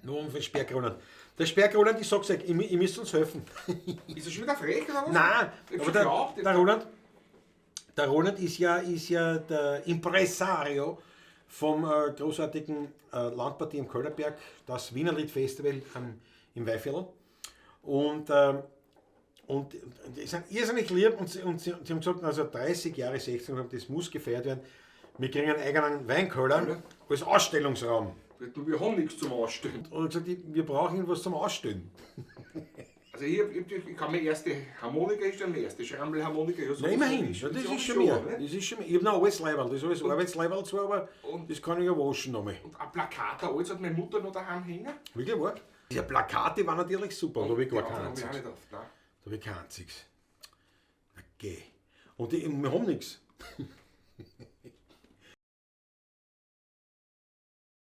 Nur um für Sperg Roland. Der Sperg Roland, ich sag's euch, ich müsst uns helfen. Ist er schon wieder frech oder was? Nein, Ich aber hab der, schon geglaubt, der Roland ist ja der Impresario vom großartigen Landpartie am Köllerberg, das Wienerlied Festival im Weihviertel. Und die sind irrsinnig lieb und sie haben gesagt, also 30 Jahre 16, das muss gefeiert werden. Wir kriegen einen eigenen Weinkeller als Ausstellungsraum. Du, wir haben nichts zum Ausstellen. Und ich gesagt, wir brauchen irgendwas zum Ausstellen. Also ich kann meine erste Harmonika hinstellen, meine erste Schrammelharmonika. Ja, Na, sowas immerhin, hab ich ja, das hab ist ich schon mehr. ne? Das ist schon mehr. Ich habe noch Arbeitsleiberl, das ist alles Arbeitsleiberl zwar, aber das kann ich ja waschen nochmal. Und ein Plakat, da alles hat meine Mutter noch daheim hängen. Wirklich wahr? Ja, Plakate waren natürlich super, da habe ich gar Die kein anderen hab ich auch einziges. nicht auf. Nein. Da habe ich kein einziges. Na geh. Und die, wir haben nichts.